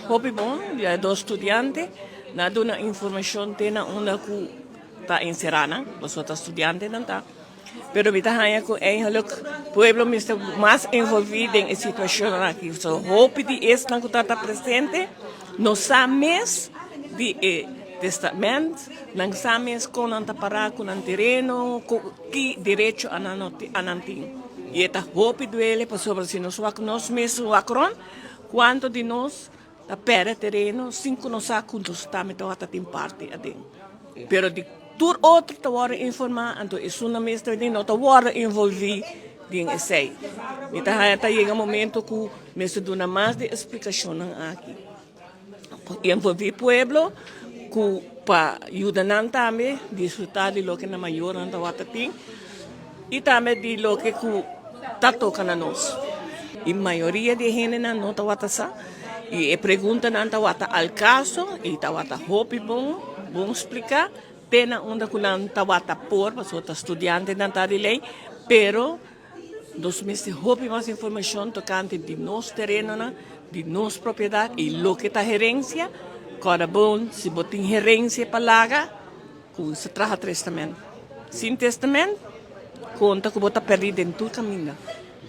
Hopi bon, di dos studiante. Nan a duna informacion te na unda cu ta encera nan, pasobra ta studiantenan ta. Pero mi ta haña cu eigenlijk pueblo mester mas envolvi den e situacionnan aki. So hopi di esnan cu ta ta presente no sa mes di e testament, nan sa mes con nan ta para cu nan tereno, ki derecho anan tin. Y e ta hopi duele pasobra si nos wak nos mes wak rond, cuanto di nos ta perde tereno sin cu nos sa cu nos tambe tabata tin parti aden. Pero di tur otro ta worde informa, anto esunnan mes ta no ta worde envolvi den esey. Mi ta haya ta yega momento cu mester duna mas di explicacionnan aki. Envolvi pueblo cu pa yuda nan tambe disfruta di loke nan mayornan tabata tin y tambe di loke cu ta toca na nos. Y mayoria di e hendenan no tabata sa y e preguntanan tabata al caso y tabata hopi bon, bon splica te na unda cu nan tabata por pasobra ta studiantenan ta di ley, pero nos mester hopi mas informacion tocante di nos terenonan, di nos propiedad y loke ta herencia. Corda bon, si bo tin herencia pa laga, Cu sa traha testament. Sin testament, conta cu bo ta perdi den tur caminda.